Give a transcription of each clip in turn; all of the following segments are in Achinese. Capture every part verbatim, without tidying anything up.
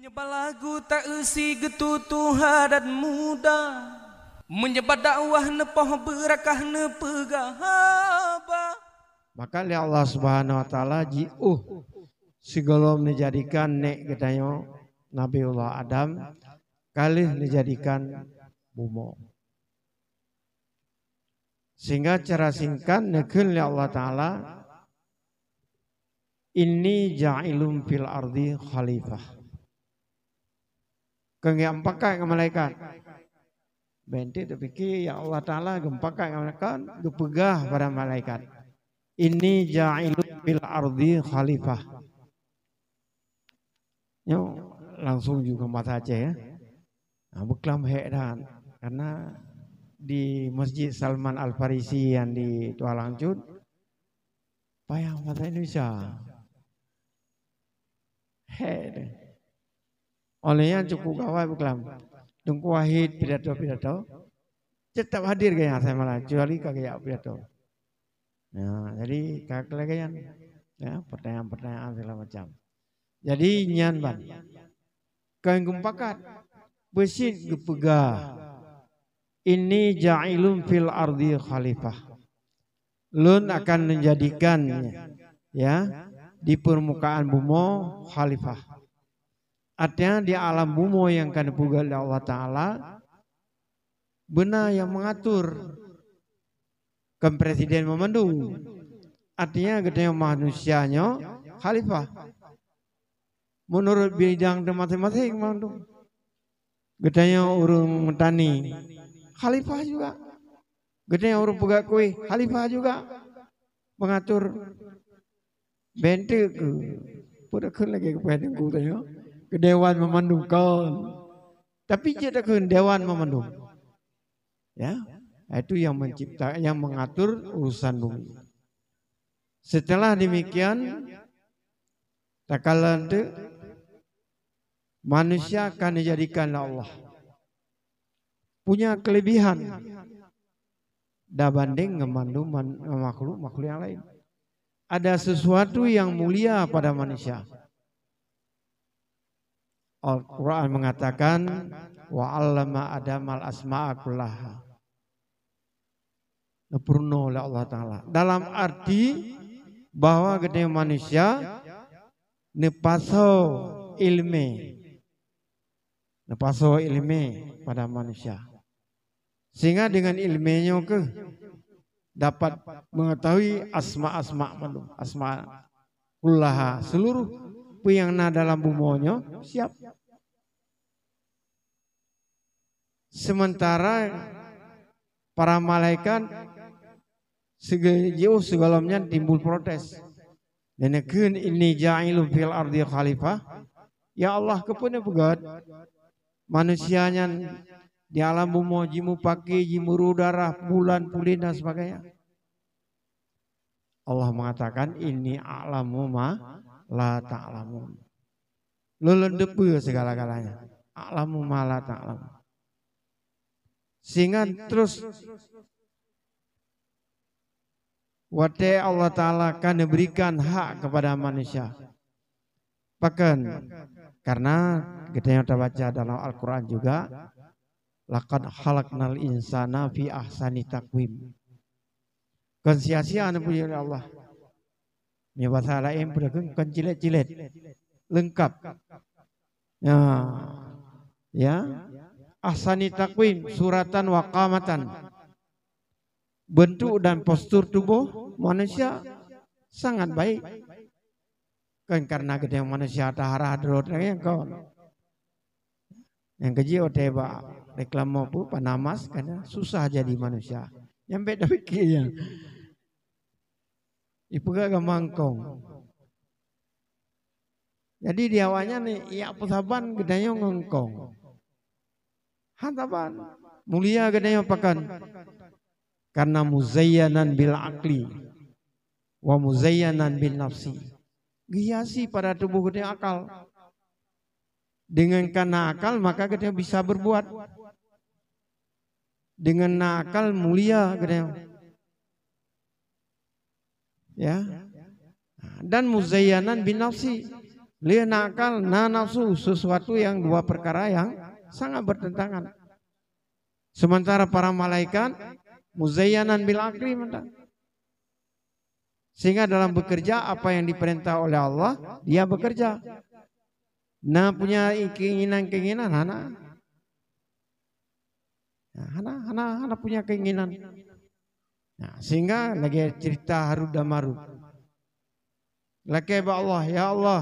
Balagu ta-eusi geututoe adat muda, meunyebat dakwah neupoh beurakah neupeugah haba. Maka lé Allah Subhanahu wa Taala jiôh sigohlom neujadikan nék geutanyoe Nabiullah Adam, ka lheueh neujadikan bumoe. Sehingga cara singkat neukheun lé Allah Taala, "Inni ja'ilun fil ardi khalifah." Keu geumeupakat ngon malaikat. Bék teupike, ya Allah Taala geumeupakat ngon malaikat, geupeugah bak malaikat, "Inni ja'ilun fil ardi khalifah." Nyoe langsung juga bahasa Aceh, ya. Nah, beuklam hék dan karena di Masjid Salman Al Farisi yang di Tualang Cut, payah bahasa Indonesia. Hék deh. Oleh nyan cukup gawat beuklam. Teungku Wahid pidato-pidato, tetap hadir gaya saya malah, kecuali ka gaya pidato. Ya, jadi ka keulagaian, ya, pertanyaan-pertanyaan segala macam. Jadi nyan ban. Kan geumpakat, beusit geupeugah, "Inni ja'ilun fil ardi khalifah." Lôn akan menjadikan, ya, di permukaan bumoe khalifah. Artinya di alam bumoe nyang ka neupeugét lé Allah Taala, beuna nyang mengatur, kon presiden meumandum. Artinya geutanyoe manusia nyoe khalifah. Menurut bidang teuh maséng-maséng mandum. Geutanyoe ureuëng meutani, khalifah juga. Geutanyoe ureuëng peugah kueh, khalifah juga. Mengatur bentuk ke. Pada kheun lagi kepada teungku tanyoe. Ke dewan meumandum kon. Tapi jeuet takheun dewan meumandum. Ya, itu yang mencipta, yang mengatur urusan bumi. Setelah demikian, takalon teuk manusia akan dijadikan lé Allah punya kelebihan dabanding ngon mandum man-, makhluk-makhluk yang lain. Ada sesuatu yang mulia pada manusia. Al-Quran mengatakan, "Wa 'allama Adamal asma'a kullaha." Neupeurunoe lé Allah Taala. Dalam arti bahwa geutanyoe manusia neupasoe iéleumé. Neupasoe iéleumé pada manusia. Sehingga dengan iéleumé nyoe keuh dapat mengetahui asma-asma mandum, asma kullaha, seluruh peue nyang na dalam bumoe nyoe siap. Sementara para malaikat sege-, jiôh sigohlom nyan timbul protes. Dan neukheun, "Inni ja'ilun fil ardi khalifah." Ya Allah, keupeue neupeugét manusia nyan di alam bumoe jimupaki, jimeurudara, bulan, pulen dan sebagainya? Allah mengatakan, "Inni a'lamu ma la ta'lamun." Lôn, lôn teupeue segala-galanya. "A'lamu ma la ta'lamun." Sehingga terus watée Allah Taala ka neuberikan hak kepada manusia. Pakon? Karena geutanyoe tabaca dalam Al-Quran juga, "Laqad khalaqnal insana fi ahsani taqwim." Kon sia-sia neupuji lé Allah. Nyoe basa laén peue takheun, kon cilet-cilet. Leungkap. Ya. Ya. Ahsani taqwim, suratan wa qamatan. Bentuk dan postur tubuh manusia sangat baik. Kon karena geutanyoe manusia tahara droe nyang kon. Nyang keujeuet watée bak reklame peue, panamas, karena susah jadi manusia. Nyang bék tapike nyan. Ipeugah gampang kong. Jadi di awaknyan ni, yak peusaban geutanyoe ngon kong. Han saban. Mulia geutanyoe pakon? Karena muzayyanan bil aqli wa muzayyanan bin nafsi. Geuhiasi pada tubuh geutanyoe akal. Dengan kana akal, maka geutanyoe bisa berbuat. Dengan na akal, mulia geutanyoe. Ya. Dan muzayyanan bin nafsi. Lé na akal, na nafsu, sesuatu yang dua perkara yang sangat bertentangan. Sementara para malaikat muzayyanan bil akli mantong. Sehingga dalam bekerja, apa yang diperintah oleh Allah, dia bekerja. Na punya keinginan-keinginan, hana. Nah, hana, hana, hana punya keinginan. Nah, sehingga lagée cerita Harut dan Marut. Lakée bak Allah, "Ya Allah,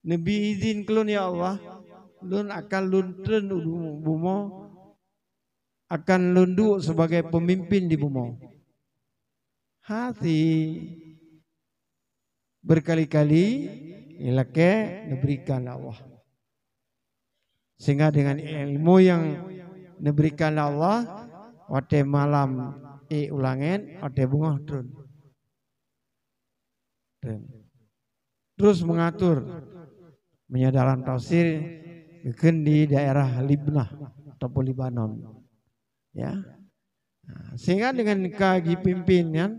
neubi izin keu lôn, ya Allah, lôn akan lôn treun u bumoe, akan lôn duek sebagai pemimpin di bumoe." Hati berkali-kali ilakée neuberikan lé Allah. Sehingga dengan ilmu yang neuberikan lé Allah, watée malam ék u langét, watée beungoh treun. Treun. Terus mengatur, meunyoe dalam tafsir, geukheun di daerah Libnah ataupun Libanon. Ya. Nah, sehingga dengan ka jipimpin nyan,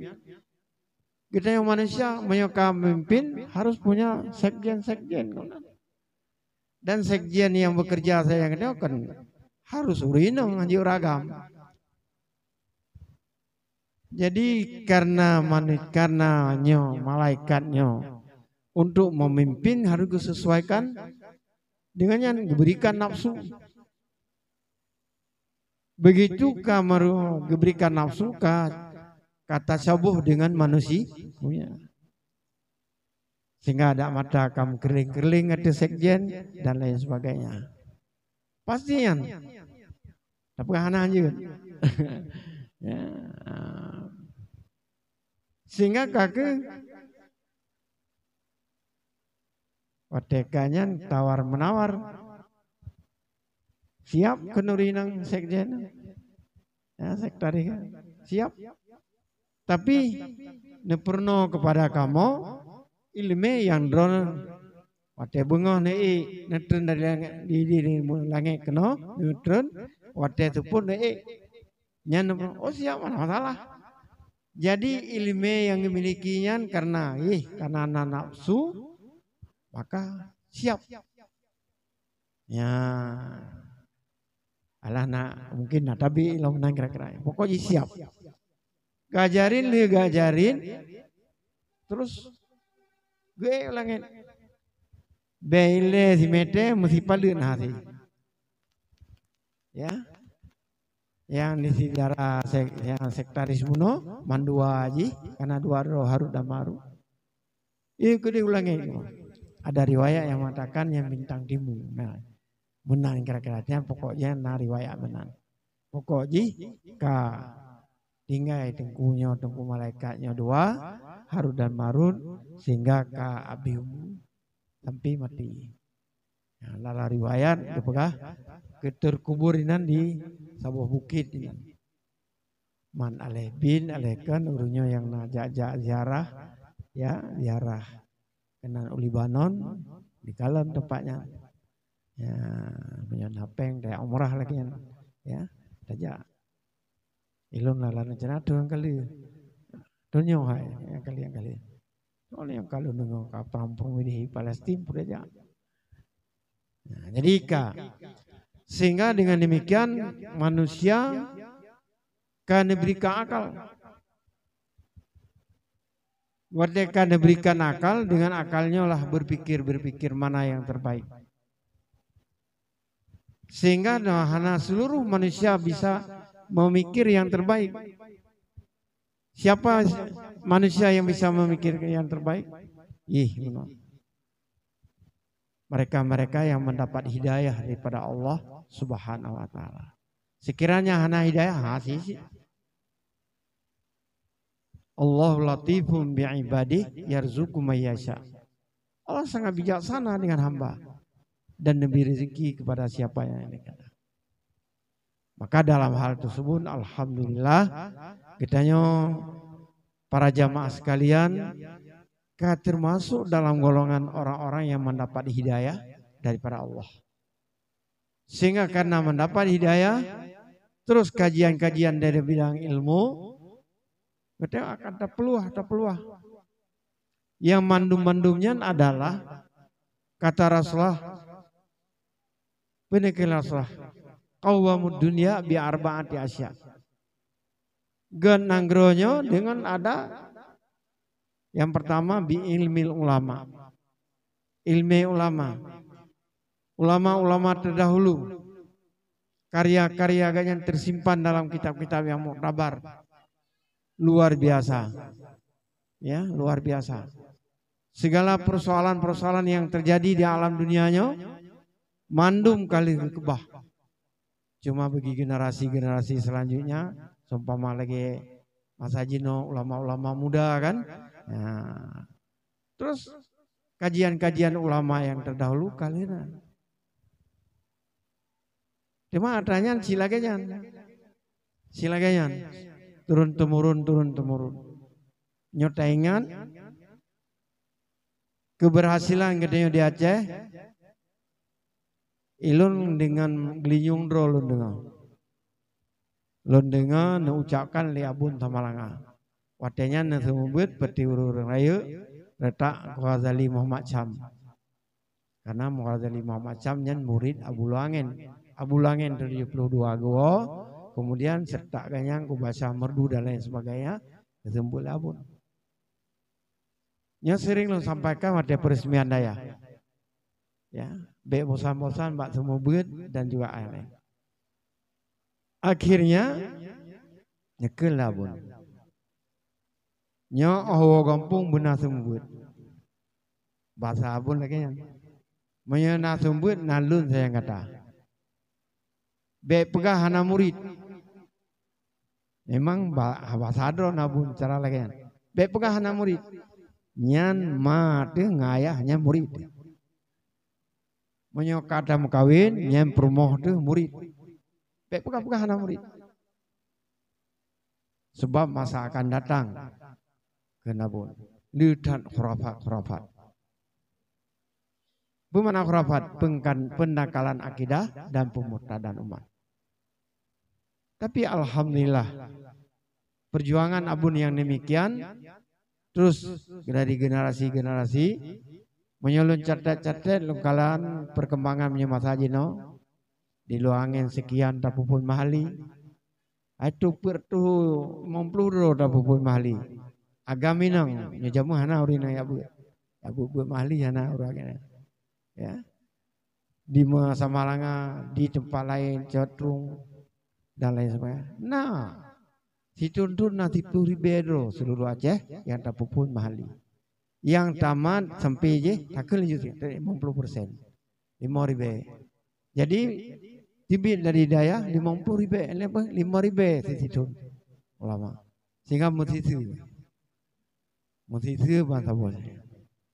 geutanyoe manusia, meunyoe ka memimpin, harus punya sekjen-sekjen. Dan sekjen yang bekerja sajan geutanyoe kan harus ureueng inong, hanjeuet ureueng agam. Jadi, karena manu-, karena nyoe, malaikat nyoe, untuk memimpin harus disesuaikan dengan yang diberikan nafsu. Begitu ka meuru-, geuberikan nafsu ka, ka tasaboh dengan manusia. Sehingga adak mata ka meukeureueng-keureueng ateueh sekjen dan lain sebagainya. Pasti nyan. Tapi hana jeuet. Ya. Sehingga ka keuh watée ka nyan tawar-menawar. Siap keuneuri nang sekjen? Ya, sekretaris kan? Siap. Tapi, neupeurunoe kepada kamoe ileumé nyang droeneuh. Watée beungoh neuék, neutreun dari langét, di, di, di langét keunoe, neutreun, watée teupôt neuék. Nyan, oh, siap, hana masalah. Jadi, ileumé nyang geumiliki nyan karena, ih, karena na nafsu, maka siap. Ya. Alah na, mungkin na tabi lom nan kira-kira. Pokok jih siap. Gajarin lé gajarin, terus geuék u langét. Bèk ilée simeté meusipadeuen hase. Ya. Nyang di sidara sek-, nyang sekretaris bunoe, mandua jih, karena dua droe Harut dan Marut. Ié keudeh u langét nyoe. Ada riwayat yang mengatakan yang bintang timu. Nah, meunan kira-kira nyan, pokok jih na riwayat meunan. Pokok jih ka tinggai teungku nyoe, teungku malaikat nyoe dua, Harut dan Marut, sehingga ka abéh umu sampai mati. Nah, lam riwayat geupeugah geuteukubur inan di saboh bukét inan. Man aleh bin, aleh kan ureueng nyoe nyang na jak-jak ziarah, ya, ziarah keunan u Libanon, dikalon teumpat nyan. Ya, meunyoe na péng, tajak umrah lagèe nyan. Ya, tajak. Ilôn lala neucana tueng kali. Tueng nyoe hai, nyang kali, nyang kali. Soalnya nyang ka lôn deungoe ka perang-perang di Palestin pun tajak. Nah, jadi ka. Sehingga dengan demikian manusia ka neubri keu akal. Watèe ka neubri keu akal, dengan akal nyoe lah berpikir-berpikir mana yang terbaik. Sehingga hana seluruh manusia bisa memikir yang terbaik. Siapa manusia yang bisa memikir yang terbaik? Ih, bunoe. Mereka-mereka yang mendapat hidayah daripada Allah Subhanahu wa Ta'ala. Sekiranya hana hidayah, ha, sisi. Allahu latifun bi ibadih yarzuqu may yasha. Allah sangat bijaksana dengan hamba dan memberi rezeki kepada siapa yang dikehendaki. Maka dalam hal tersebut, alhamdulillah, geutanyoe para jamaah sekalian ka termasuk dalam golongan orang-orang yang mendapat hidayah daripada Allah. Sehingga karena mendapat hidayah, terus kajian-kajian dari bidang ilmu, geutanyoe akan tapeuluah, tapeuluah. Yang mandum-mandum nyan adalah kata Rasulullah, peue kheun Rasulullah, "Qawwamud dunya bi arba'ati asya." Gét nanggroe nyoe dengan ada yang pertama bi ilmil ulama. Ilmu ulama. Ulama-ulama terdahulu. Karya-karya gobnyan tersimpan dalam kitab-kitab yang muktabar. Luar biasa. Ya, luar biasa. Segala persoalan-persoalan yang terjadi di alam dunia nyoe, mandum ka lheueh geukeubah. Cuma bagi generasi-generasi selanjutnya, seumpama lagée masa jinoe ulama-ulama muda kan. Nah, terus kajian-kajian ulama yang terdahulu ka lheueh na. Cuma atra nyan si lagée nyan. Si lagée nyan. Turun temurun, turun temurun. Nyoe taingat keberhasilan geutanyoe di Aceh, ilôn dengan geulinyueng droe lôn deungoe. Lôn deungoe neuucapkan lé Abon Samalanga. Watée nyan neuseumeubeuet peuti ureuëng rayeuk, reutak Ghazali Muhammad Syam. Karena Ghazali Muhammad Syam nyan murid Abu Luangen. Abu Luangen tujuh puluh dua geuwoe, kemudian sertak ganyang kubaca merdu dan lain sebagainya, neuseumeubeuet lé Abon. Nyoe sering lôn sampaikan watée peresmian dayah. Ya, bék bosan-bosan bak seumeubeuet dan juga lain-lain. Akhirnya, nyeukeu lé Abon. Nyoe óh woe gampông beuna seumeubeuet. Basa Abon lagée nyan. Meunyoe na seumeubeuet, na lôn sayang gata. Bék peugah hana murit. Memang ba-, basa droe na Abon cara lagée nyan. Bék peugah hana murit. Nyan ma teuh ngon ayah nyan murit. Meunyoe ka tameukawen, nyan peurumoh teuh murit. Bék peugah-peugah hana murit. Sebab masa akan datang, kheun Abon, le that khurafat-khurafat. Peue makna khurafat? Pengkan-, pendangkalan akidah dan pemurtadan umat. Tapi alhamdulillah, perjuangan Abon yang demikian terus dari generasi-generasi. Meunyoe lôn catat-catat, lôn kalon perkembangan meunyoe masa jinoe, di Luangen sekian tapeuphon mahali. Hai tupeue tuh limong ploh droe tapeuphon mahali. Agam inong, nyoe jameun hana ureuëng nyang jak beuet. Jak beuet-beuet mahali hana ureuëng nyan. Ya. Di Samalanga, di tempat lain, Cot Trueng, dan lain sebagainya. Nah, sithon-thon na siploh ribée droe seluruh Aceh nyang tapeuphon mahali. Nyang tamat sampai jih, takheun lanjut, limong ploh persen. Limong ribée. Jadi, teubiet dari dayah limong ploh ribée, limong ribée sithon ulama. Sehingga meusiseue. Meusiseue bansa Aceh.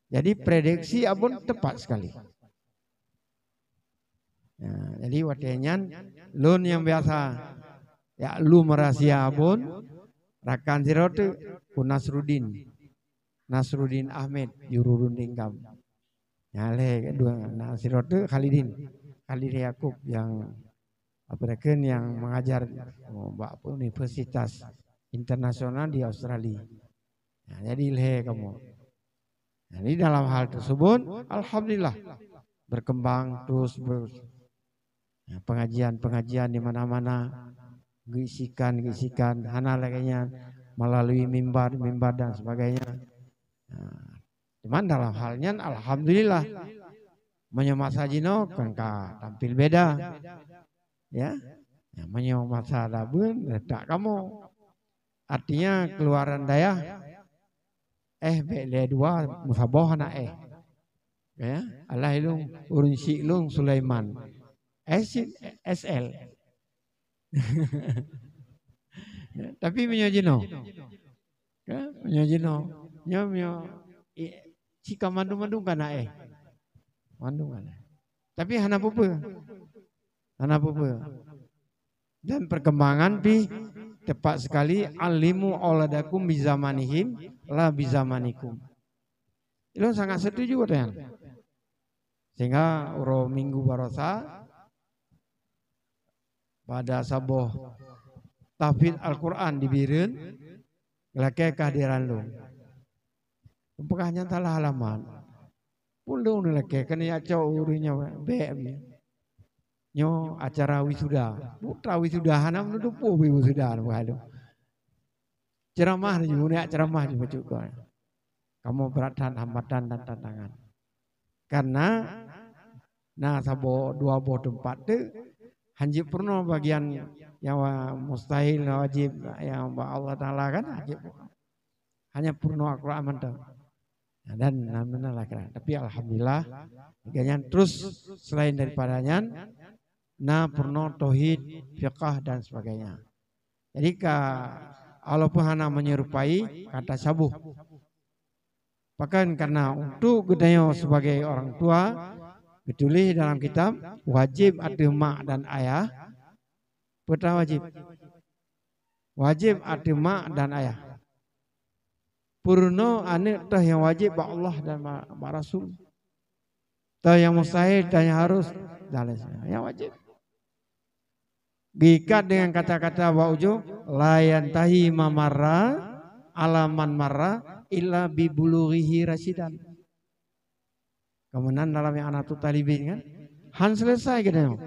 Jadi, prediksi Abon tepat sekali. Ya, jadi watée nyan, lôn nyang biasa, ya, lôn meurahsia Abon, rakan sidroe teuk, Teungku Nasruddin. Nasruddin Ahmed, juru runding GAM. Nyang lhée dua, na sidroe teuk Khalidin. Khalidin Yakub nyang, apa dia kheun, nyang mengajar, oh, bak universitas internasional di Australia. Nah, jadi lhée kamoe. Jadi dalam hal tersebut, alhamdulillah, berkembang terus, terus. Ya, pengajian-pengajian di mana-mana, geuisikan, geuisikan, hana lagée nyan melalui mimbar, mimbar dan sebagainya. Nah, cuman dalam hal nyan, alhamdulillah, meunyoe masa jinoe kan ka tampil beda. Ya. Ya, meunyoe masa labeuen, reutak kamoe. Artinya, keluaran dayah, eh, bék lé dua, meusaboh hana eh. Ya, alah ilôn, ureuëng syiek lôn Sulaiman. Eh, syiek S L. Tapi meunyoe jinoe. Ya, meunyoe jinoe. Nyoe meunyoe, i-, cika mandum-mandum ka na eh. Mandum ka na. Tapi hana peue-peue. Hana peue-peue. Dan perkembangan pih tepat sekali, "Alimu auladakum bizamanihim la bizamanikum." Ilôn sangat setuju dengan nyan. Sehingga uroe Minggu barosa pada saboh tahfiz Al-Quran di Bireuen, geulakée kehadiran lôn. Peugah nyan salah alamat. Ulôn lakée keuneuk jak cok ureuëng nyoe bék mi. Nyoe acara wisuda. Putra wisuda hana meunutupue wisuda peugah lom. Ceramah laju, neujak ceramah laju bacut keu. Kamoe brat that hambatan dan tantangan. Karena na saboh dua boh teumpat tu hanjeuet peurunoe bagian nyang wa-, mustahil, wajib nyang bak Allah Taala kan hanjeuet peurunoe. Hanya peurunoe Al-Quran mantong. Nah, dan alhamdulillah lah kira. Tapi alhamdulillah, ganyan terus selain daripada nyan na peurunoe tauhid, fiqah dan sebagainya. Jadi ka walaupun hana menyerupai kata sabuh. Bahkan karena untuk geutanyoe sebagai orang tua, geutuléh dalam kitab, wajib ateueh mak dan ayah. Peue wajib? Wajib ateueh mak dan ayah. Peurunoe aneuëk toh nyang wajib bak Allah dan ba-, bak Rasul. Toh nyang mustahil, toh nyang harus, dan lain sebagainya. Nyang wajib. Geuikat dengan kata-kata bak ujong, "La yantahi ma marra ala man marra illa bi bulughihi rasyidan." Kemudian dalam yang anak tu talibin kan, han selesai geutanyoe.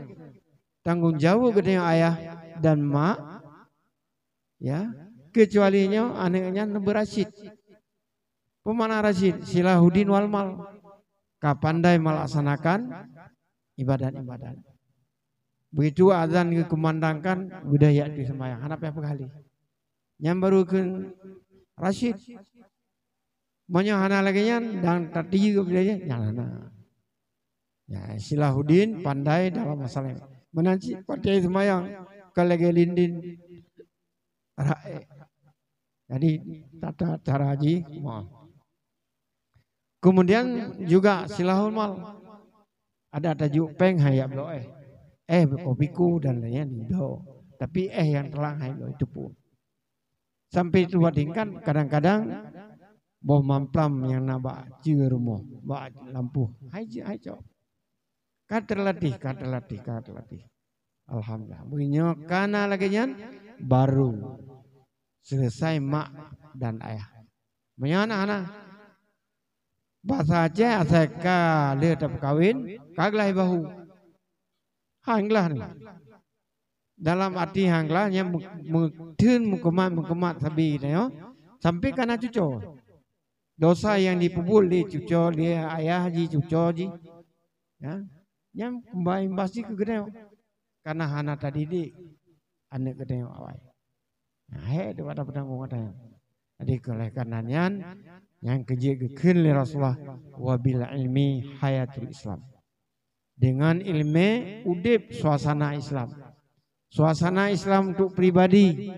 Tanggung jaweueb geutanyoe ayah dan mak, ya, kecuali nyoe aneuëk nyan beurasyid. Peue makna rasyid? Silahuddin wal mal. Ka pandai melaksanakan ibadat-ibadat. Begitu azan geukumandangkan, udah yak di sembahyang. Hana payah peugah lé. Nyan baru kheun rasyid. Meunyoe hana lagée nyan, dan tatiyeue nyan hana. Ya, Silahuddin pandai dalam masalah. Meunan cit pakai sembahyang, ka lagée lindin raek. Jadi, tata cara jih, wah. Kemudian juga silahul mal. Ada tajuk péng hai jak bloe éh. Éh beko-biko dan lain-lain bloe. Tapi éh nyang teulang hai bloe itu pun. Sampai tu tingkat kadang-kadang boh mamplam nyang na bak ceue rumoh, bak lampôh. Hai cok, hai cok. Ka terlatih, ka terlatih, ka terlatih. Alhamdulillah. Meunyoe kana lagée nyan, baru selesai mak dan ayah. Meunyoe hana, basa Aceh asai ka lheueh tapeukawen, ka glah bahu. Han glah ni. Dalam arti han glah nyan me-, me-, theun meukumat-meukumat sabe tanyoe, sampai kana cuco. Dosa nyang jipeubuet lé cuco, lé ayah jih, cuco jih. Ya. Nyan imbas jih keu geutanyoe. Kana hana tadidik aneuëk geutanyoe awai. Nah, hék daripada peutanggung geutanyoe. Jadi, oleh karena nyan, nyang keujeuet geukheun lé Rasulullah, "Wa bil ilmi hayatul Islam." Dengan ilmu udeb suasana Islam. Suasana Islam untuk pribadi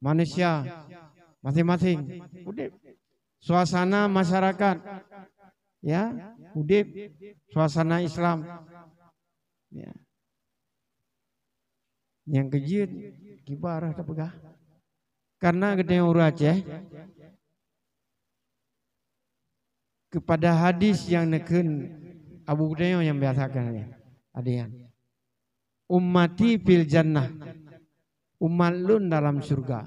manusia masing-masing udeb. Suasana masyarakat, ya, udeb suasana Islam. Ya. Nyang keujeuet kiban rhah tapeugah. Karena geutanyoe ureuëng Aceh, keupada hadis nyang neukheun Abu Hurairah nyang biasa kan ya. Ada yang, "Ummati fil jannah." Umat lôn dalam syurga.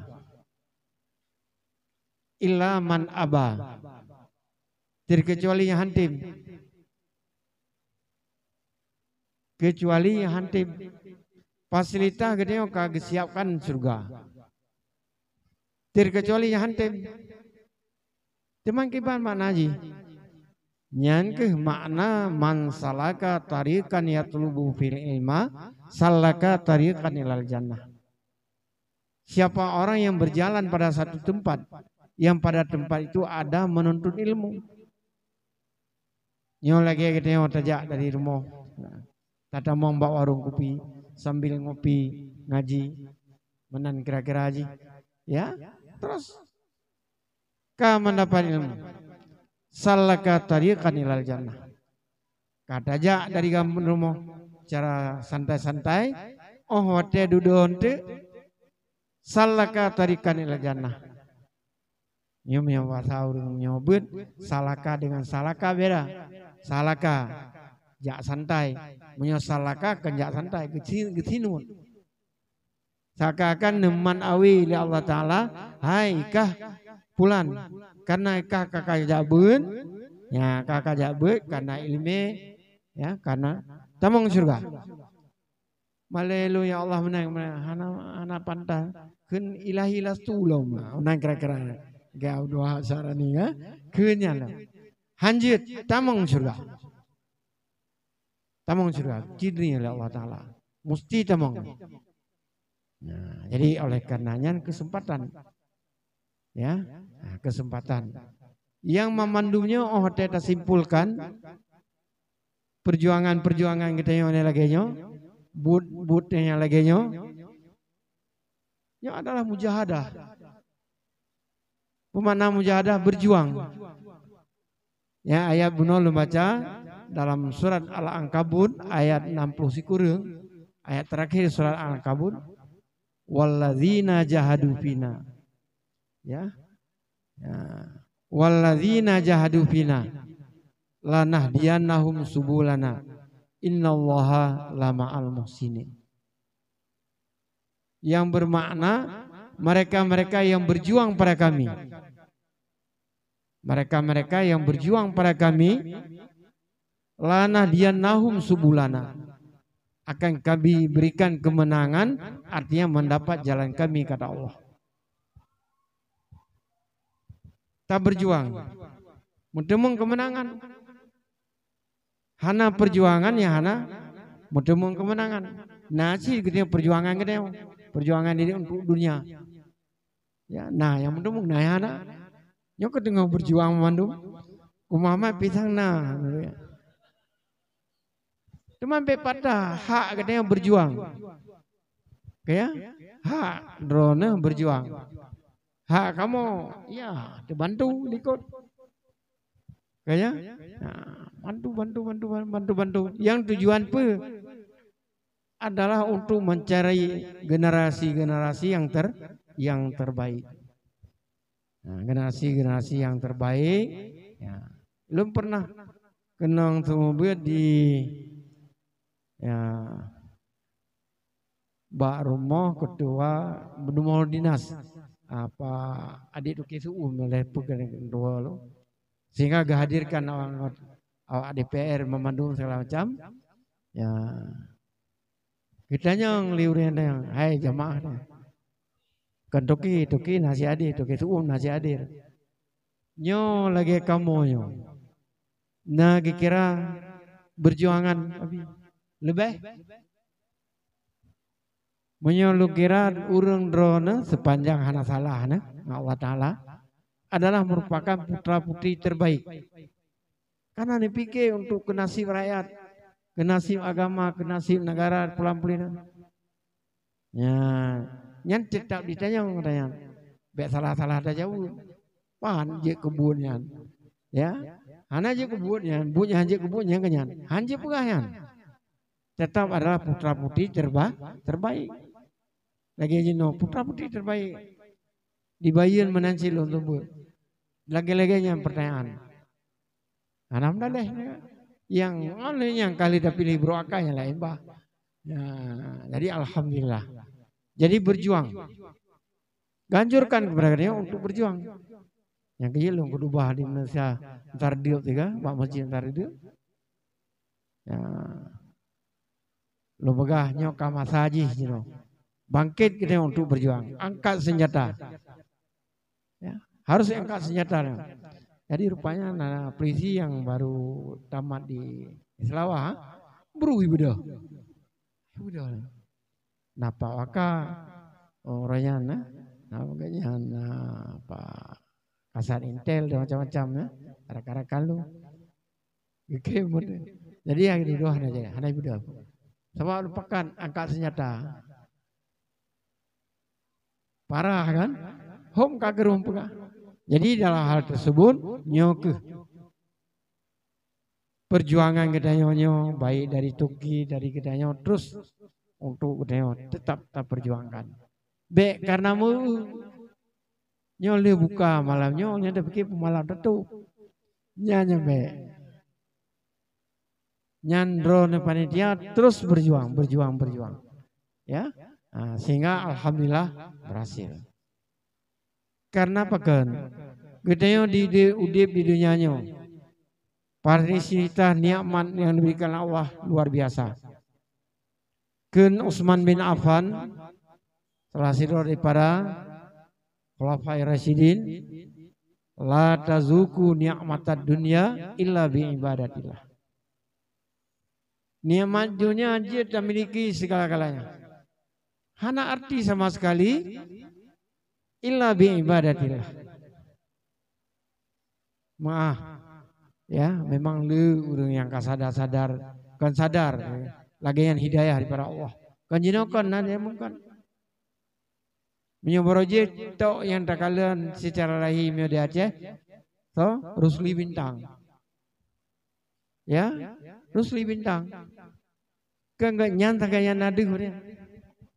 "Illa man aba." Terkecuali nyang han tem. Kecuali nyang han tem. Fasilitas geutanyoe ka geusiapkan syurga. Terkecuali nyang han tem. Teuma kiban makna jih? Nyan keuh makna, "Man salaka tariqan yatlubu fil ilma, salaka tariqan ilal jannah." Siapa orang yang berjalan pada satu tempat, yang pada tempat itu ada menuntut ilmu. Nyoe lagée geutanyoe tajak dari rumoh, tatamong bak warong kupi, sambil ngopi, ngaji, meunan kira-kira jih. Ya, terus ka mendapat ilmu. Salaka tariqan ilal jannah. Ka tajak dari rumoh cara santai-santai, óh watée dudoe teuk, salaka tariqan ilal jannah. Nyoe meunyoe basa ureuëng nyoe beuet, salaka dengan salaka beda. Salaka, jak santai. Meunyoe salaka, kon jak santai, geusi-, geusinuet. Seakan-akan neuman awe lé Allah Taala, "Hai kah pulan, karena ka, ka, ka jak beuet, ya, ka, ka jak beuet, karena ileumèe, ya, karena tamong syeuruga. Malèe lôn, ya Allah, meunan, meunan, hana, hana pantas. Kheun ilahi lastu lom. Meunan kira-kira. Gau dua syarat ni, ya. Kheun nyan lah. Hanjeuet tamong syeuruga. Tamong syeuruga. Jibri oleh Allah Taala. Musti tamong. Nah, jadi oleh karena nyan kesempatan. Ya, nah, kesempatan. Yang mamandum nyoe, oh, watèe tasimpulkan, perjuangan-perjuangan geutanyoe nyang lagèe nyoe, buet-buet nyang lagèe nyoe, nyoe adalah mujahadah. Peue makna mujahadah? Berjuang. Ya, ayat bunoe lôn baca dalam surat Al-Ankabut ayat enam puluh sikureueng, ayat terakhir surat Al-Ankabut, "Walladzina jahadu fina." Ya. Ya. "Walladzina jahadu fina lanahdiyannahum subulana innallaha lama'al muhsinin." Yang bermakna mereka-mereka yang berjuang pada kami. Mereka-mereka yang berjuang pada kami, lanahdiyannahum subulana, akan kami berikan kemenangan, artinya mendapat jalan kami, kata Allah. Taberjuang, meuteumong keumeunangan. Hana perjuangan nyang hana meuteumong keumeunangan. Na cit geutanyoe perjuangan geutanyoe, perjuangan diri untuk dunia. Ya, na nyang meuteumong, na nyang hana. Nyoe keuh teungoh berjuang mandum. Kumamat pisang na. Teuma bèk patah hak geutanyoe berjuang. Oke ya? Hak droeneuh berjuang. Hak kamoe, ya, teubantu likot. Oke ya? Nah, bantu, bantu, bantu, bantu, bantu. Yang tujuan peue? Adalah untuk mencari generasi-generasi yang ter-, yang terbaik. Nah, generasi-generasi yang terbaik, ya. Lôn pernah keunong seumeubeuet di, ya, bak rumoh ketua, rumoh dinas, apa, adik Tuki Su'um, lé peue keuneuk dua lo. Sehingga geuhadirkan awak, awak D P R meumandum segala macam. Ya. Geutanyong lé ureueng nyan, "Hai jamaah nyoe, kon Tuki, Tuki na si hadir, Tuki Su'um na si hadir. Nyoe lagèe kamoe nyoe, na geukira perjuangan leubeh?" Meunyoe lôn kira ureueng droeneuh, sepanjang hana salah nyoe ngon Allah Taala, adalah merupakan putra-putri terbaik. Karena neupiké untuk keu nasib rakyat, keu nasib agama, keu nasib negara, pulan-pulan. Nyan, nyan teutap jitanyong, tanyong. Bèk salah-salah tajaweueb. Pan jeuet keu buet nyan. Ya. Hana jeuet keu buet nyan, buet nyan jeuet keu buet nyan keu nyan. Han jeuet peugah nyan. Tetap adalah putra-putri terba-, terbaik. Lagèe jinoe, putra-putri terbaik. Di Bayeuen meunan cit lôn seumeubeuet. Lagèe-lagèe nyan pertanyaan. Hana meudaléh. Nyang, nyang ka lheueh tapiléh brôk akai nyang laén bah. Ya, jadi alhamdulillah. Jadi berjuang. Ganjurkan kepada dia untuk berjuang. Nyang keu jeuet lôn keudubah di Malaysia, Antar Deuek tiga, bak masjid Antar Deuek. Ya. Lôn peugah nyoe ka masa jih jinoe. Bangkit kita untuk berjuang. Angkat senjata. Ya, harus angkat senjata. Jadi rupanya na polisi yang baru tamat di Seulawah, ha? Bru ibeudôh. Ibeudôh. Na Pak Waka, oh, ureueng nyan, na. Na, ureueng nyan, na Pak Kasat Intel dan macam-macam, ya. Rakan-rakan lu. Oke, betul. Jadi yang di luar aja, hana ibeudôh. Sabab lupakan angkat senjata. Parah kan? Hom ka geurum peugah. Jadi dalam hal tersebut, nyoe keuh perjuangan geutanyoe nyoe, baik dari Tuki, dari geutanyoe, terus untuk geutanyoe tetap taperjuangkan. Bèk karena meu, nyoe lheueh buka malam nyoe, nyan tapike peumalam tatôp. Nyan nyang bèk. Nyan droeneuh panitia terus berjuang, berjuang, berjuang. Ya. Ah, sehingga alhamdulillah berhasil. Karena pakon? Geutanyoe di, di udeb di dunia nyoe, fasilitas nikmat yang diberikan Allah luar biasa. Kheun Utsman bin Affan, salah sidroe daripada Khulafai Rasyidin, "La tazuqu ni'matad dunya illa bi ibadatillah." Nikmat dunia jeuet tamiliki segala-galanya. Hana arti sama sekali illa bi ibadatillah. Maaf. Ya, memang le ureuëng nyang ka sadar-sadar, kon sadar, ya. Lagée nyan hidayah daripada Allah. Kon jinoe kon na dia mungkon. Meunyoe baroe jih tok nyang takalon secara lahé meunyoe di Aceh, so, Rusli Bintang. Ya, Rusli Bintang. Kan gak nyan sagai nyan na deuh dia.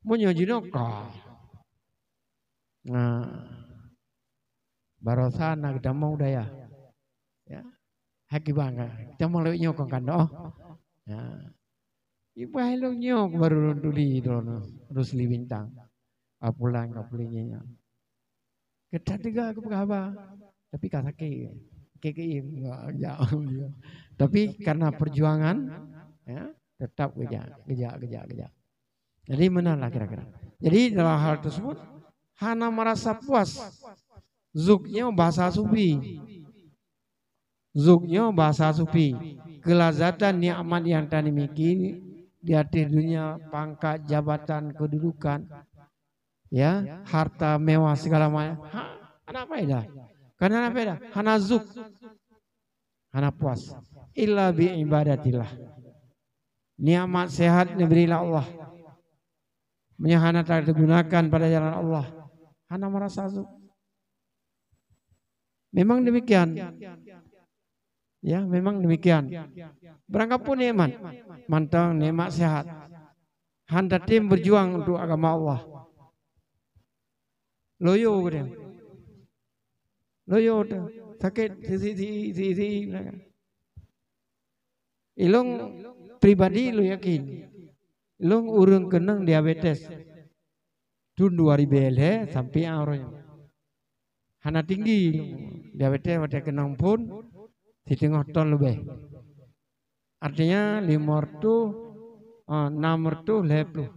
Meunyoe jinoe ka. Nah, barosa na geutamong daya. Ya. Hakibang ka. Geutamong lewat nyoe kon kan doh. Ya. Ibaih lôn nyoe baru lôn tuli droeneuh Rusli Bintang. Apulan ka puléh nyan. Gata teuga keu peugah haba, tapi ka sakét. Sakét keuieng, ya, ya. Tapi karena perjuangan, ya, tetap geujak, geujak, geujak, geujak. Jadi, meunan lah kira-kira. Jadi, dalam hal tersebut, hana merasa puas. Zuk nyoe bahasa sufi. Zuk nyoe bahasa sufi. Kelazatan nikmat yang tanimiki di ateueh dunia, pangkat, jabatan, kedudukan, ya, harta mewah segala macam. Ha, hana faedah. Karena hana faedah, hana zuk. Hana puas. Illa bi ibadatillah. Nikmat sehat diberilah Allah. Meunyoe hana teugunakan pada jalan Allah, hana merasa zuk. Memang demikian. Ya, memang demikian. Barangkapeue nikmat, mantong nikmat sehat. Han tatem berjuang untuk agama Allah. Loyo geude. Loyo tu. Sakét si, si, si, si, si. Ilong pribadi lôn yakin. Ilong ureuëng keunong diabetes. Thon dua ribu lhée sampai uroe nyoe. Hana tinggi ilong. Diabetes watée keunong phon siteungoh ton leubeh. Artinya lima ratus, ah, enam ratus lhée ploh.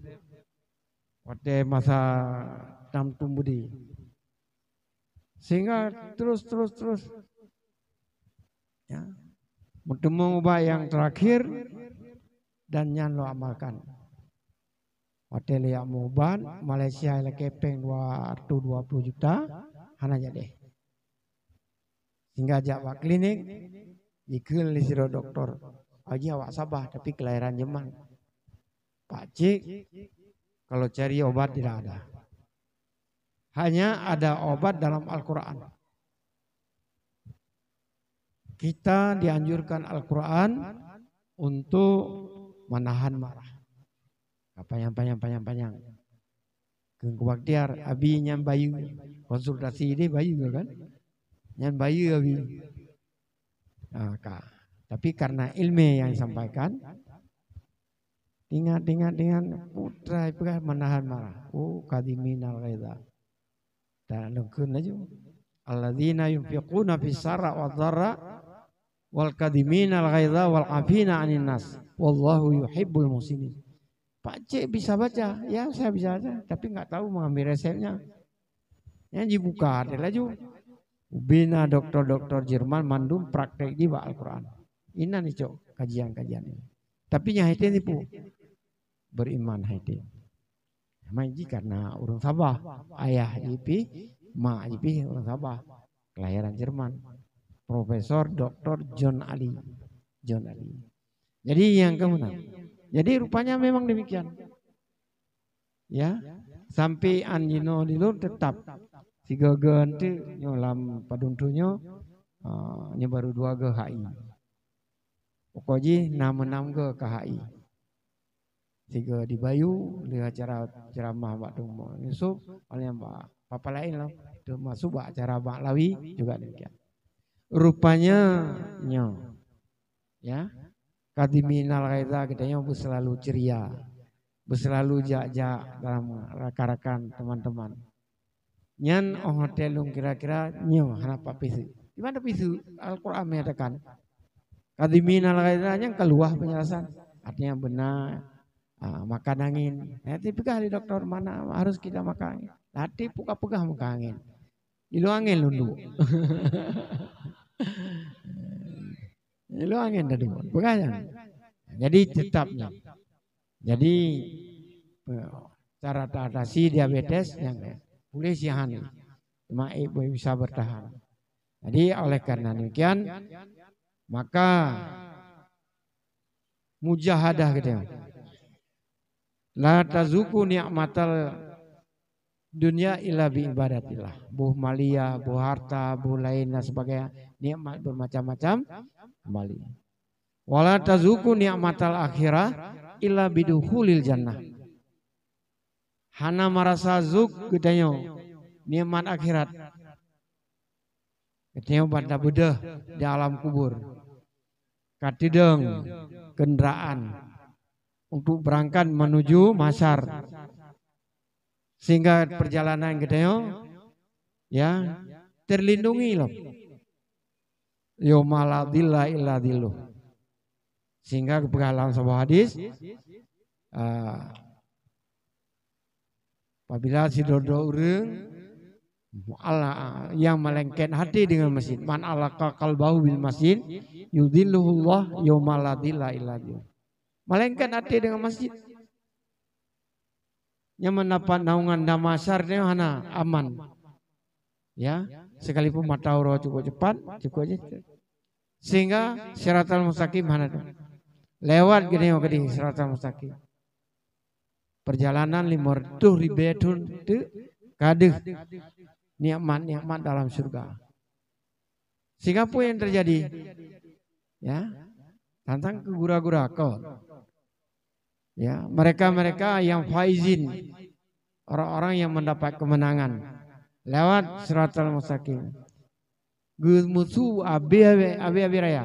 Watée masa tam tumbudi. Sehingga terus, terus, terus. Ya. Meuteumé ubat nyang terakhir dan nyan lôn amalkan. Watée lôn jak meuubat, Malaysia ilakée péng dua ratus dua puluh juta, hana jadi. Sehingga jak bak klinik, jikheun lé sidroe doktor, "Haji awak sabar, tapi kelahiran Jerman. Pak Cik, kalau cari obat tidak ada. Hanya ada obat dalam Al-Quran." Kita dianjurkan Al-Quran untuk menahan marah. Panjang, panjang, panjang, panjang. Keu Bakhtiar, abi nyan bayeue, konsultasi deh bayeue kan? Nyan bayeue abi. Ah, ka. Tapi karena ilmu yang disampaikan, ingat, ingat, ingat, putra peugah menahan marah. Oh, kadhiminal ghaidha. Dan lengkun laju. Alladzina yunfiquna fis sarra wa dharra wal kadhiminal ghaidha wal afina anin nas. Wallahu yuhibbul muhsinin. Pak Cik bisa baca, ya saya bisa baca, tapi nggak tahu mengambil resepnya. Yang dibuka ada laju. Ubena doktor-doktor Jerman mandum praktek di bak Al-Quran. Inan icok kajian-kajian ini. Tapi nyang haitin tipu. Beriman haitin. Mai ji karena urang Sabah. Ayah ji pih, mak ji pih urang Sabah. Kelahiran Jerman. Profesor doktor John Ali. John Ali. Jadi yang kemudian. Jadi rupanya memang demikian. Ya, sampai an jinoe di lôn tetap sigoe-goe eunteuk nyoe lam padum tujoh nyoe, ah, nyoe baru dua goe H I. Pokok jih nam meunan goe ka H I. Sigoe di Bayu, lheueh acara ceramah bak Teungku Yusuf, paléng bak papa laén lah, termasuk bak acara bak Lawi juga demikian. Rupanya nyoe, ya, kadhiminal ghaidha geutanyoe beuselalu ceria, beuselalu jak-jak dalam rakan-rakan, teman-teman. Nyan oh watèe lôn kira-kira nyoe hana pat piseuk. Di mana piseuk? Al-Quran menyatakan. Kadhimina al-ghaidha nyan keuluar penjelasan. Artinya beuna, ah, makan angin. Nanti peugah lé doktor mana harus kita makan angin. Nanti buka peugah makan angin. Ilôn angén lôn duek. Ilôn angén dah duek. Peugah nyan. Jadi tetap nyan. Jadi, eh, cara ta atasi diabetes nyan, eh, boleh sihan. Cuma, eh, boleh bisa bertahan. Jadi, oleh karena demikian, maka mujahadah gitu ya. La tazuku ni'matal dunya illa bi ibadatillah. Boh malia, boh harta, boh lain dan sebagainya, nikmat bermacam-macam kembali. Wala tazuku ni'matal akhirah illa bidukhulil jannah. Hana marasa zuk geutanyoe nikmat akhirat. Geutanyoe ban tabeudôh di alam kubur. Ka teudong kendaraan untuk berangkat menuju mahsyar. Sehingga perjalanan geutanyoe, ya, terlindungi lom. Yauma la dhilla illa dhilluh. Sehingga geupeugah lam saboh hadis, ah, apabila sidroe-droe ureueng, Allah, yang malengket hati dengan masjid, "Man alaqa qalbahu bil masjid, yudhilluhullah yauma la dhilla illa dhilluh." Malengket hati dengan masjid. Nyan mendapat naungan dan mahsyar nyoe hana aman. Ya, sekalipun mata uroe cukup cepat, cukup je. Sehingga siratal mustaqim hana tu. Lewat geutanyoe keudeh siratal mustaqim. Perjalanan lima ratus ribu thon teuk ka deuh nikmat-nikmat dalam syurga. Sehingga apa yang terjadi? Ya, tantang keu gura-gura kon. Ya, mereka-mereka yang faizin, orang-orang yang mendapat kemenangan lewat siratal mustaqim. Geumusu abéh-abéh, abéh-abéh raya.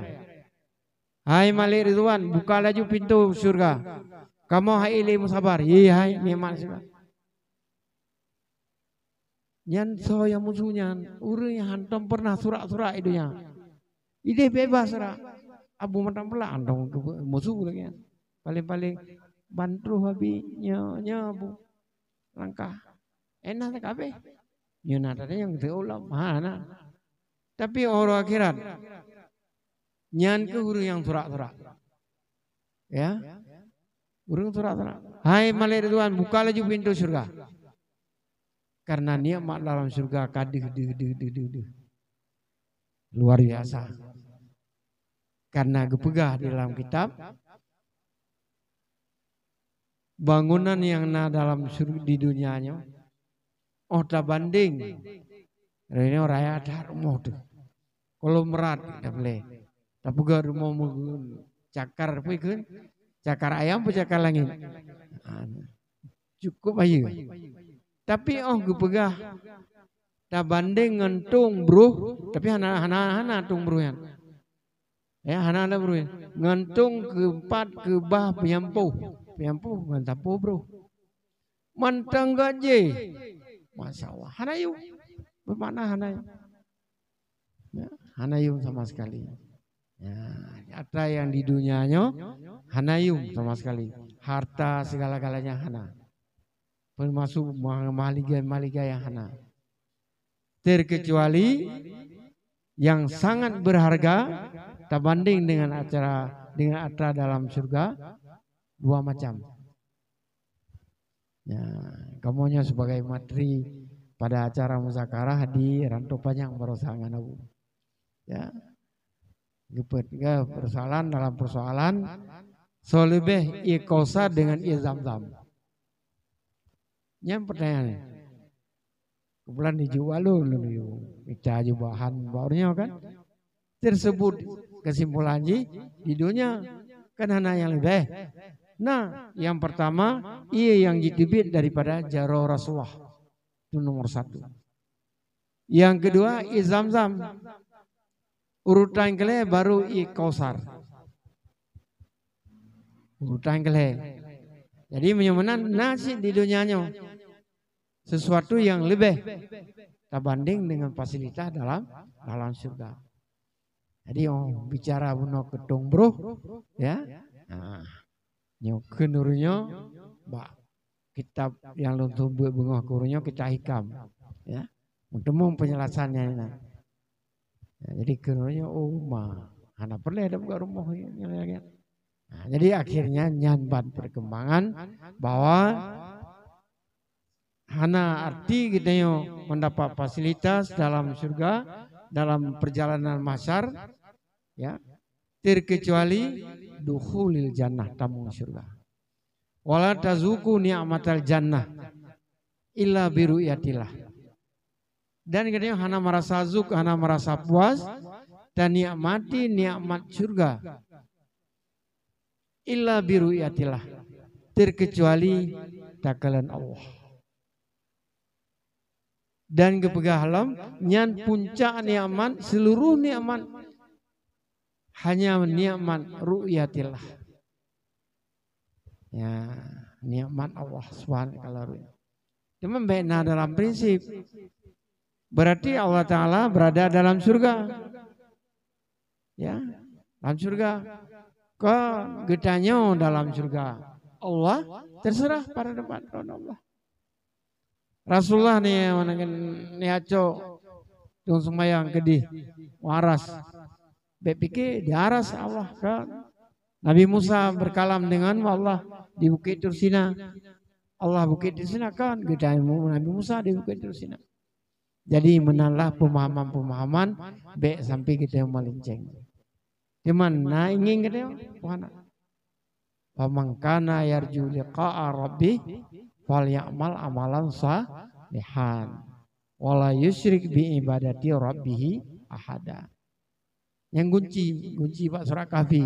"Hai Malik Ridwan, buka laju pintoe syurga. Kamoe hai lé meusabar." Ye, hai nikmat syurga. Nyan soe nyang musu nyan? Ureueng nyang hantom pernah surak-surak i donya. Ideh bebas surak. Abu mantong peulak hantom musu lagèe nyan. Paléng-paléng ban troh abi nyoe, nyoe bu langkah. Enah takabeh. Nyoe na tadi nyang teu ulom. Ha na. Tapi uroe akhirat, nyan keuh ureueng nyang surak-surak. Ya. Ureueng surak-surak. "Hai Malik Ridwan, buka laju pintoe syurga." Karena nikmat dalam syurga ka deuh, deuh, deuh, deuh, deuh, deuh. Luar biasa. Karena geupeugah di dalam kitab, bangunan nyang na dalam syur-, di dunia nyoe, oh tabandeng, raya that rumoh teuh. Konglomerat tapeulé. Tapeugah rumoh meugeun cakar peue kheun? Cakar ayam peue cakar langét? Ah, cukup ayeue. Tapi oh geupeugah tabandeng ngon tông broh, tapi hana, hana, hana tông broh nyan. Ya, hana na broh nyan. Ngon tông keupat keubah peunyampoh. Peunyampoh ngon sampôh broh. Mantong gajéh. Masya Allah. Hana yum. Bermakna hana yum. Ya, hana yum sama sekali. Ya, nyata yang di dunia nyoe hana yum sama sekali. Harta segala-galanya hana. Termasuk ma-, maligai-maligai yang hana. Terkecuali yang sangat berharga tabanding dengan acara, dengan atra dalam syurga, dua macam. Ya, kamoe nyoe sebagai materi pada acara muzakarah di Rantau Panyang barosa ngon Abu. Ya. Geupeuet ke persoalan dalam persoalan, soe leubeh ié Kausar dengan ié Zamzam? Nyan pertanyaan. Keubeulan dijaweueb lôn, lôn mita jaweuban bak ureueng nyoe kan. Tersebut kesimpulan jih di dunia kan hana nyang leubeh. Nah, yang pertama, ié nyang jiteubiet daripada jaroe Rasulullah. Itu nomor satu. Yang kedua, ié Zamzam. Urutan keulhèe baru ié Kausar. Urutan keulhèe. Jadi meunyoe meunan na cit di dunia nyoe. sesuatu yang lebih tabanding dengan fasilitas dalam dalam syurga. Jadi, oh, bicara bunoe keutong broh, ya. Nah, nyoe kheun uroe nyoe bak kitab nyang lôn seumeubeuet beungoh keu uroe nyoe kitab hikam, ya. Meuteumé penjelasannya na. Ya, jadi kheun uroe nyoe, oh, ma, hana peureulèe tabuka rumoh nyan, nyan, nyan. Nah, jadi akhirnya nyan ban perkembangan bahwa hana arti geutanyoe mendapat fasilitas dalam syurga, dalam perjalanan mahsyar, ya, terkecuali dukhulil jannah, tamong syurga. Wala tazuqu ni'matal jannah illa biru'yatillah. Dan geutanyoe hana merasa zuk, hana merasa puas, dan nikmati nikmat syurga illa biru'yatillah, terkecuali takalon Allah. Dan geupeugah lom, nyan puncak nikmat, seluruh nikmat hanya nikmat ru'yatillah. Ya, nikmat Allah Subhanahu wa taala. Teuma bèk na dalam prinsip. Berarti Allah Taala berada dalam syurga. Ya, dalam syurga. Kon geutanyoe dalam syurga. Allah terserah pada tempat Allah. Rasulullah ni, ni acok tueng seumayang keudeh u aras. Bèk pike di aras Allah kan. Nabi Musa berkalam dengan Allah di Bukit Tursina. Allah Bukit Tursina kan, geutanyoe Nabi Musa di Bukit Tursina. Jadi meunanlah pemahaman-pemahaman bèk sampai kita malinceng. Cuman na ingin kita, wah, na. Faman kana yarju liqa'a rabbih falyamal amalan salihan wala yusyrik bi ibadati rabbih ahada. Nyang gunci, gunci bak surat Kahfi.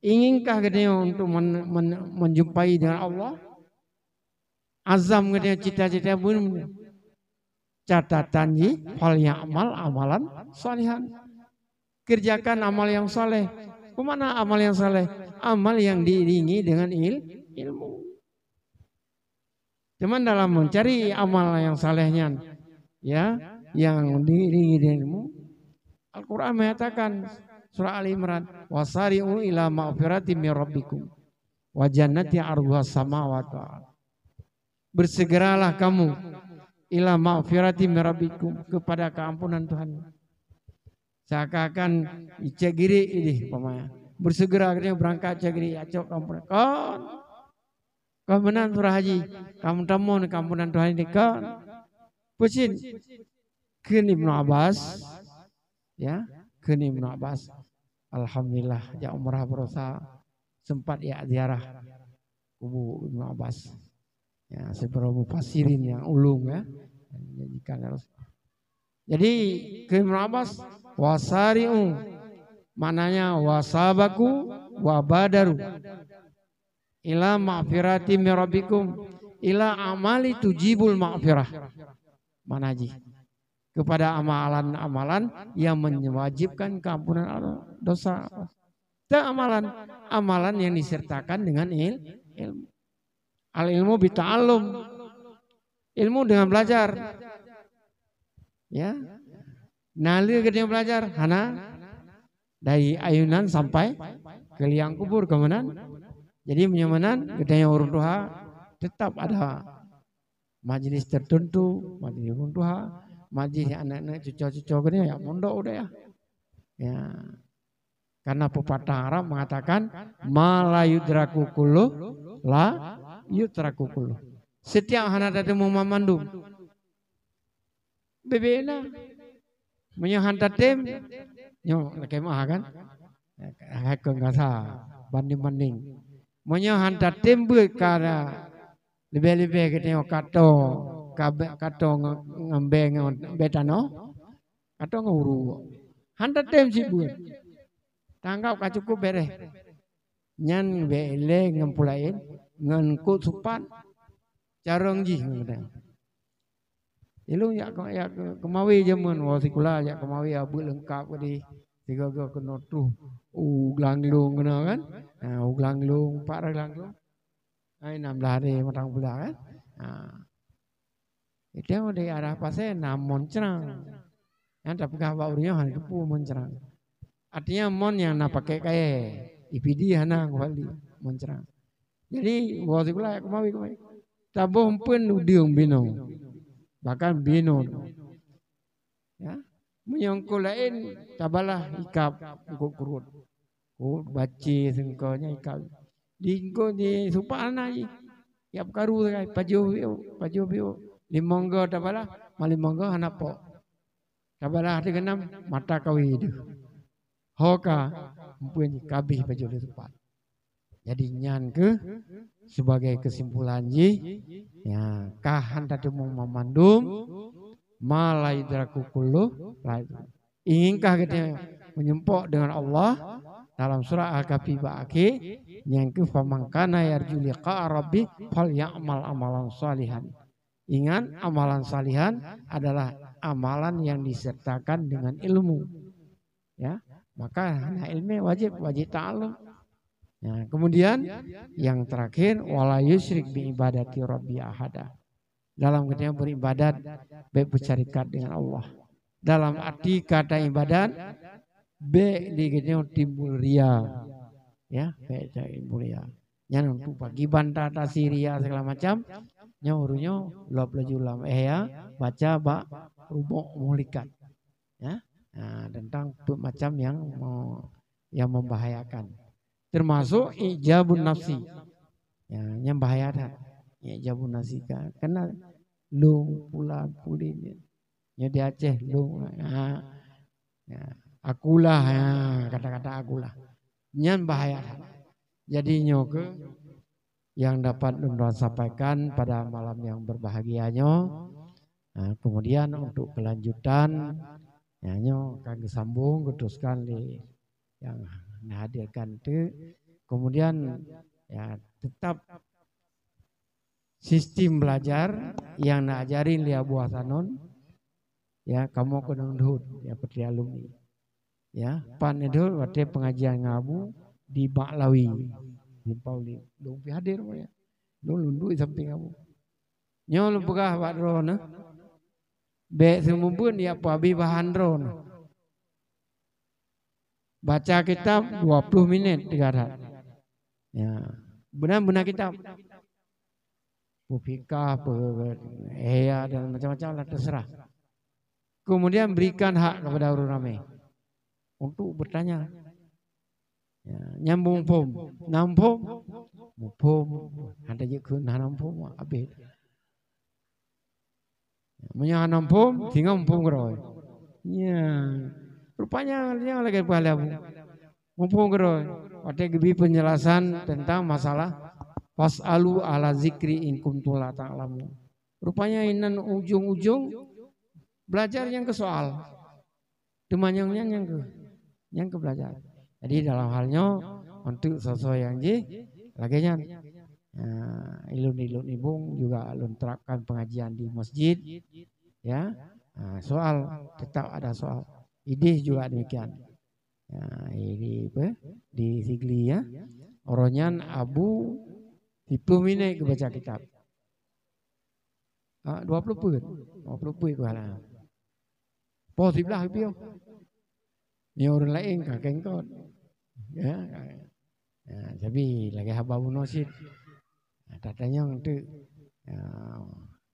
Inginkah geutanyoe untuk men-, men-, menjumpai dengan Allah? Azam geutanyoe, cita-cita bun. Catatan jih, falyamal amalan salihan. Kerjakan amal yang saleh. Pemakna amal yang saleh? Amal yang diiringi dengan il-, ilmu. Cuman dalam mencari amal yang saleh nyan, ya, yang diiringi dengan ilmu, Al-Quran menyatakan, surah Ali Imran, "Wasari'u ila maghfiratin min rabbikum wa jannatin 'arduhas samawati wal ard." Bersegeralah kamu ila maghfiratin min rabbikum, kepada keampunan Tuhan. Seakan-akan cek girik idih umpamanya. Bersegera geutanyoe berangkat cek girik, acok keampunan. Kon. Kon meunan surah haji, kamu tamong keampunan Tuhan ini, kon. Peucit kheun Ibnu Abbas, ya, kheun Ibnu Abbas. Alhamdulillah, jak umrah baroesa sempat jak ziarah kubu Ibnu Abbas. Ya, sebagai mufassirin yang ulung, ya. Menjadikan harus. Jadi, kheun Ibnu Abbas, "Wasari'u," maknanya, "Wasabaku wa badaru ila maghfirati min rabbikum ila amali tujibul maghfirah." Mana jih? Kepada amalan-amalan yang mewajibkan keampunan dosa. Teu amalan, amalan yang disertakan dengan il-, ilmu. Al-ilmu bita'allum. Ilmu dengan belajar. Ya. Na lé geutanyoe belajar, hana. Dari ayunan sampai ke liang kubur, kon meunan. Jadi, meunyoe meunan, geutanyoe ureueng tuha tetap ada majlis tertentu, majlis ureueng tuha, majlis aneuk-aneuk, cuco-cuco geutanyoe jak mondok udeh, ya. Ya. Karena pepatah Arab mengatakan, "Ma la yudraku kullu, la yutraku kullu." Setiap hana tateumé mandum. Bebena. Meunyoe han tatem, nyoe lakèe meu'ah kan? Hai kon gasa, banding-banding. Meunyoe han tatem beuet ka na, leubeh-leubeh geutanyoe kato, ka bèk kato ngon, ngon bèe, ngon bèe tanoh, kato ngon uruek. Han tatem cit beuet. Tanggap ka cukup bereh. Nyan bèk ilèe ngon peue laén, ngon kot supat, carông jih ngon geutanyoe. Ilôn jak keu, jak keu, keumawe jameun, woe sikula jak keumawe, abeuet leungkap keudeh. Sigoe-goe keunoe troh u glang lôn keunoe kan. Ha, u glang lôn, pat rot glang lôn. Hai, nam blah deh mantong blah kan. Ha. Itu dari arah pasé na moncrang. Nyang tapeugah bak ureuëng nyoe hana teupeu moncrang. Artinya mon nyang na pakai kayée, ipidi hana kuali moncrang. Jadi woe sikula keumawi keumawi. Taboh empeuen udeueng binoe. Bahkan binoe. Ya. Meunyoe engkau laén tabalah ikab engkau kurut. Kurut bacé sengko nya ikab. Di engkau di supak anak ji. Ya pekaru sagai pajoh biu, pajoh biu. Limong go tabalah, ma limong go hana pok. Tabalah di keenam mata kawi deuh. Ho ka empeuen ji kabeh pajoh lé supak. Jadi nyan keuh sebagai kesimpulan jih, ya, ka han tateumong mamandum, ma la yudraku kullu la yudraku. Inginkah kita menyumpok dengan Allah dalam surah Al-Kahfi bak akhé, nyan keuh faman kana yarju liqa rabbi falyamal amalan salihan. Ingat, amalan salihan adalah amalan yang disertakan dengan ilmu. Ya, maka hana ilmu wajib, wajib ta'allum. Ya, kemudian yang terakhir, wala yusyrik bi ibadati rabbi ahada. Dalam katanya beribadat, baik bersyarikat dengan Allah. Dalam arti kata ibadat, baik di katanya timbul ria. Ya, baik timbul ria. Nyan untuk bagi banta tasi ria segala macam. Nyoe ureuëng nyoe lop laju lam ihya, baca bak rubuk muhlikat. Ya. Nah, tentang peuet macam yang me-, yang membahayakan. Termasuk ijabun nafsi. Ya, yang bahaya that. Ijabun nafsi ka. Karena lung pula pulin. Nyoe di Aceh lung. Ha. Ya. Akulah, ya, kata-kata akulah. Nyan bahaya that. Jadi nyoe ke yang dapat ulôn sampaikan pada malam yang berbahagia nyoe. Nah, kemudian untuk kelanjutan, ya, nyoe akan geusambung, geuteruskan lé yang hadirkan tu. Kemudian, ya, tetap sistem belajar yang na ajarin lé Abu Hasanon, ya, kamoe keunong deuhot, ya, seperti alumni. Ya, pan itu watée pengajian ngon Abu di Baklawi, di Pauli. Lôn pih hadir, ya. Lôn, lôn duek samping Abu. Nyoe lôn peugah bak droeneuh, bék seumeubeuet ya peuhabéh bahan droeneuh. Baca kitab dua puluh minit teuga that. Ya, beuna-beuna kitab. Peue fikah, peue ihya dan macam-macam lah, terserah. Kemudian berikan hak kepada ureuëng ramé untuk bertanya. Ya, nyambung phom, nam phom, muphom, hana jeuet keu hana muphom, habéh. Meunyoe hana muphom, singoh muphom keudroe. Ya, rupanya nyang lagée pahala bu. Muphom keudroe. Watée geubri penjelasan tentang masalah, "Fas'alu ahla zikri in kuntum la ta'lamun." Rupanya inan ujong-ujong belajar nyang keu soal. Teuma nyang nyan nyang keu, nyang keu belajar. Jadi dalam hal nyoe, untuk soe-soe nyang jih lagée nyan. Nah, ilôn-ilôn ibong juga lôn terapkan pengajian di masjid, ya. Nah, soal, tetap ada soal. Idéh juga demikian. Ya, ini apa? Di Sigli, ya. Uroe nyan Abu siploh minét geubaca kitab. Ah, dua puluh peuet. Dua puluh peuet kuala. Poh siblah piôh. Ni ureuëng laén ka kengkot. Ya. Ya, tapi lagée haba bunoe cit. Nah, tatanyong tu, ya,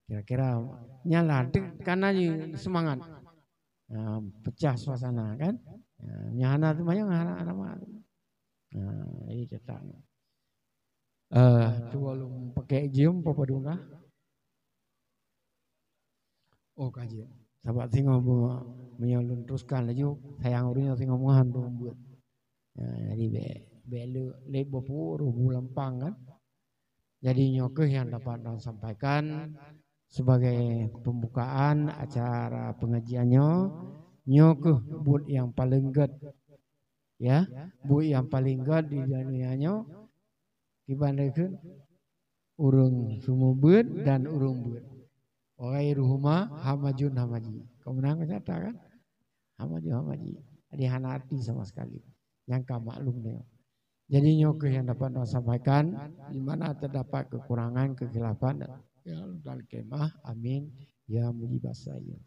kira-kira nyan lah tu kana ji semangat. Ya, pecah suasana kan. Ya, nyang hana seumayang hana, hana mangat. Nah, jadi tetap. Eh, tu ulôn pakai jeuem apa padum lah. Oh, ka jeuet. Sabab singoh bu-, meunyoe lôn teruskan laju, sayang ureuëng nyoe singoh meuhan tu buet. Ya, jadi bék, bék le, le boh pu roh bu lampang kan. Jadi nyoe keuh yang dapat ulôn sampaikan sebagai pembukaan acara pengajian nyoe. Nyoe keuh buet yang paling gét. Ya, buet yang paling gét di dunia nyoe kiban keuh ureuëng seumeubeuet dan ureuëng beuet. Wa ghairuhuma hamajun hamaji. Kau menang nyata kan? Hamajun hamaji. Jadi hana arti sama sekali. Nyang ka maklum nyoe. Jadi nyoe keuh yang dapat saya sampaikan, di mana terdapat kekurangan, kekhilafan dan, ya, dan kemah. Amin. Ya muji basa ya.